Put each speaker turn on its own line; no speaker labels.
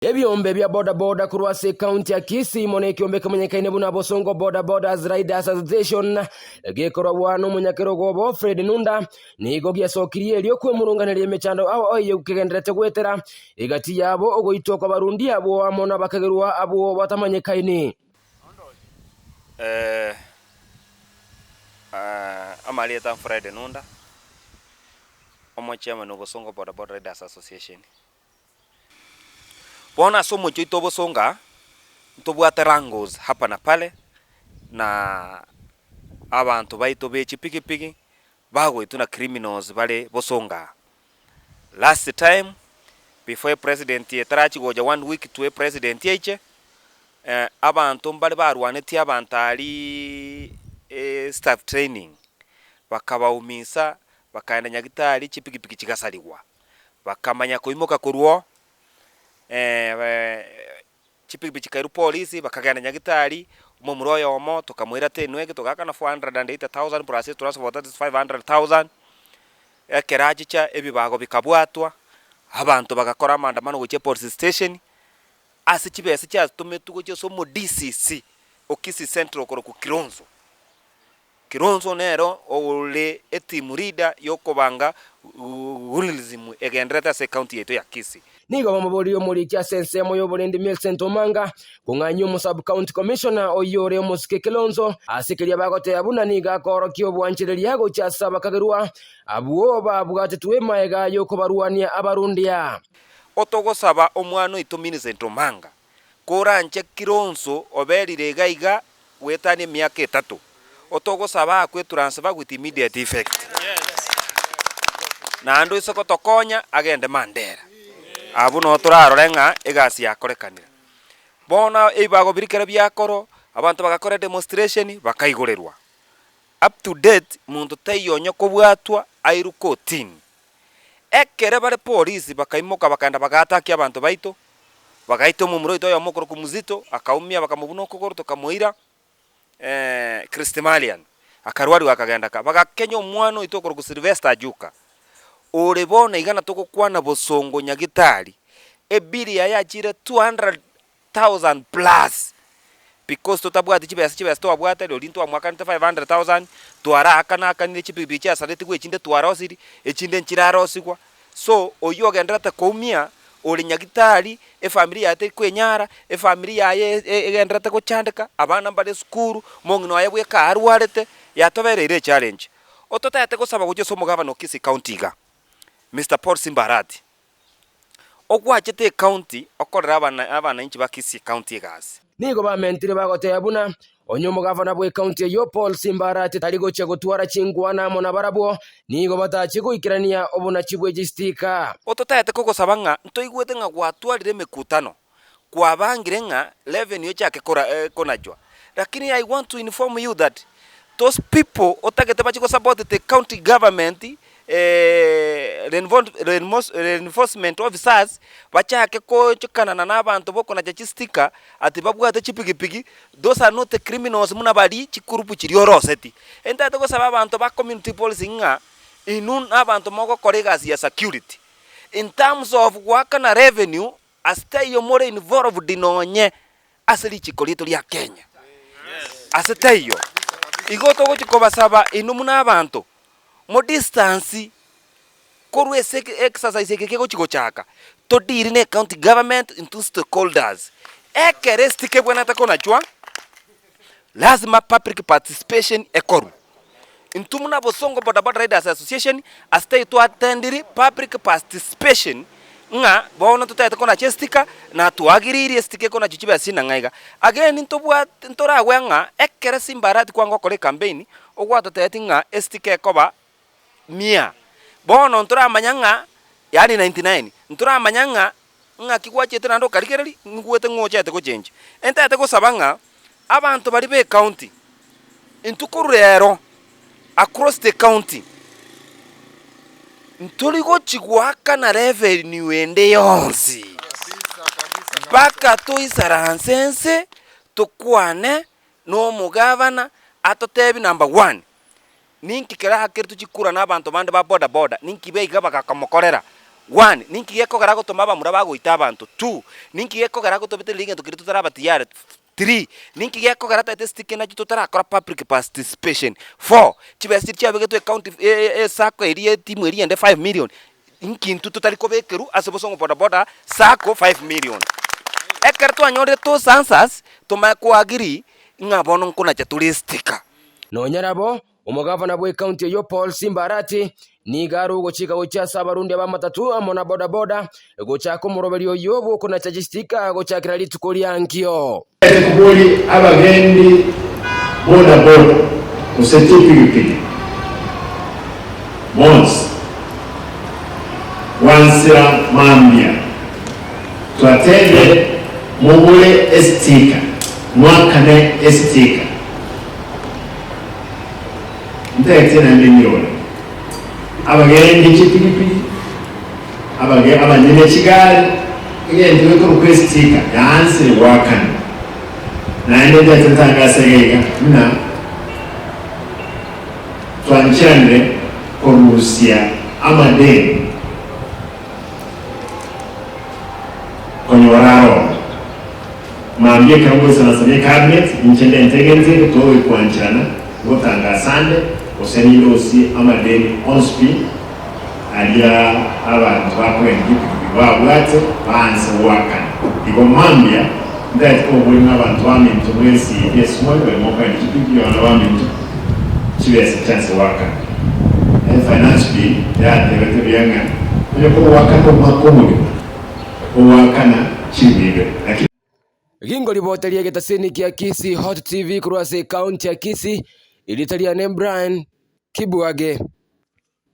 Ebiombe bia boda boda korwa ase ekaunti ya Kisii mono ekiombe kemanyekaine buna Bosongo Boda Bodas Riders Association gekoragwa nomonyakerogo obo Fred Nunda nigo giasokirie erio kwemurunganeria emechando ao eyio kegendererete goetera egati yabo ogoitwa kw'abarundi abwo amo nabakagerwa abwo batamanyekaini.
Amarieta Fred Nunda, omochairman o Bosongo Boda Boda Riders Association. Bono ase omochie oito o Bosonga, ntobwate wrangles hapa na pale, na abanto baito be chipikipiki, bagoitwa na criminals bare Bosonga aa. Last time, before epresident etarachia gocha one week to epresident aiche, abanto mbare barwanetie abanto aria staff training, bakabaumisa, bakaenda nyagetari chipikipiki chigasarigwa. Bakamanya koimoka korwa oo, chipikipiki chikairwa polisi, bakagenda nyagetari, omomura oyomo tokamoira tenweki togaakana 480,000 plus transport that is 500,000, ekero achicha ebibago bikabwatwa, abanto bagakora amaandamano gochia epolice station, ase chibesa chiatometwe gochia ase omo DCC o Kisii Central okorokwa Kilonzo. Kilonzo nere ore eteam leader yokobanga gurulism egendererete ase ecounty yaito ya Kisii.
Nigo bamoboririe omoriki ase ensemo y'oborendi Millicent Omanga kong'anyia omo-sub county commissioner oyio ore omosike Kilonzo ase keria bagoteba buna nigo akoorokia obwanchereria gochia ase abakagerwa abwo babwatetwe magega y'okobarwania abarundia.
Otogosaba omwana oito Millicent Omanga Koranche Kilonzo oberire iga iga goetania emiaka etato, otogosaba akwe transfer with immediate effect. Naende oise gotokonya agende Mandera. Abwo noo torarore ng'a egasi yakorekanire. Bono ebibago biria kero biakorwa, abanto bagakora demonstration bakaigorerwa. Up to date monto taiyo onye kobwatwa airwe kotini. Ekere bare polisi bakaimoka bakagenda bagaatakia abanto baito, bagaita omomura oito oyomo okorokwa Muzito, akaumia bakamobuna okogoro tokamoira Christmalian, akarwariwa akagenda ka. Bagakenya omwana oito okorokwa Sylvester Ajuka, ore bono iga na togokwana bosongo nyagitari, ebill yaye yachire 200,000 plus. Because totabwati chibesa, chibesa twabwate rirorio ntwamwakanete 500,000, twaraakana akanire chipikipiki chiasaretigwe echinde twarosiri, echinde nchirarosigwa. So, oyio ogendererete koumia, ore nyagitari, efamiri yaye teri kwenyara, efamiri yaye egendererete gochandeka, abana mbare esukuru, omong'ina oye bweka arwarete, yatobereire echallenge. Ototagete gosaba gochia ase omogavana o Kisii County iga, Mister Paul Simba Arati. Ogwachete ecounty okorera abananchi ba Kisii County egasi.
Nigo bamentire bagoteba buna onye omogavana bw'ecounty eyio Paul Simba Arati tari gochia gotwara chinkwana amo nabarabwo, nigo batachie goikerania obonachi bwe chistika.
Ototagete kogosaba ng'a ntoigwete ng'a gwatwarire emekutano, kwabangire ng'a revenue echake konachwa, lakini I want to inform you that those people otagete bachie go support the county government reinforcement officers bachake kochokanana na abanto bokonacha chistika ati babwate chipikipiki, those are not criminals buna baria chigroup chiria oroseti. Entagete gosaba abanto ba community policing ng'a inwe na abanto mogokora egasi ya security, in terms of goakana revenue Ase taiyo more involved nonye ase richiko riaito ria Kenya. Ase taiyo. Igo togochia kobasaba inwe buna abanto, mo distance korwa ase exercise eke kegochia gochaka, to deal ne county government intwe stakeholders. Ekero estika ebwenerete konachwa, lazima public participation ekorwe. Intwe buna Bosongo Bodaboda Riders Association, ase taiyo twattendiri public participation ng'a bono totagete konacha estika na twagiririe estika ekonachwa chibesa chinang'a iga. Again ntobwate ntoragwe ng'a ekere Simba Arati kwanga gokora ecampaign, ogwatotebetie ng'a estika ekoba mia. Bono ntoramanya ng'a yaani 99, ntoramanya ng'a ng'aki gwachete naende okarigereria, ngigwete ng'a ochete gochenchia. Entagete gosaba ng'a abanto baria ba ecounty, intwe korwa rero across the county, ntori gochi goakana revenue ende yonsi, mpaka toisaranse nse, tokwane na omogavana atotebie number one, Ninki kerahakeretwe chikura na abanto bande ba boda boda? Ninki baiga bagakomokorera? One, ninki gekogera gotoma abamura bagoita abanto? Two, ninki gekogera gotobetereria egento keria totaraba tiyari? Three, ninki gekogera toete estika enachi totarakora public participation? Four, chibesa chiria chiabegetwe ecounty esacco eria etimu eria ende 5 million, inki intwe totari kobekerwa ase bosongo bodaboda sacco 5 million? Ekero twanyorire those answers, tomanye koagree ng'a bono nkonacha tore estika.
Nonya nabo, Omogavana bw'ekaunti eyio Paul Simba Arati nigo are ogochika gochia ase abarundi ab'amatatu amo na bodaboda gochaka omoroberio oyio bw'okonacha chistika gochakera rituko ria ankio.
Tari abagendi bodaboda gose chipigipigi bonsi gwansera mambia twatebire mogore estika mwakane estika. Ntaetie naende ng'irore abagendi chipigipigi, abage abanyene chigari, egento gekorokwa estika yaansire goakanwa. Naende ntaete ntange ase iga iga buna twancheranire korusia amadeni konyora aroro. Mambia ekero ngoisaransa ne cabinet, inche ndente egento eke togoikwancherana gotanga asande, gose nindosie amadeni onsi pi aria abanto bakogenda chipikipiki babwate baanse goakana. Igo mambia ntagete koboria ng'a abanto baminto mwensi pi ase more baria mokogenda chipikipiki abana baminto chibesa chianse goakana. E finance bill yatebete buya ng'a onye kogoakana omwaka omogima Ogoakana chilifu ibere. Lakini.
Gingo ribota ri'egetaseni kia Kisii Hot TV korwa ase ekaunti ya Kisii, erieta riane Brian Kibwage.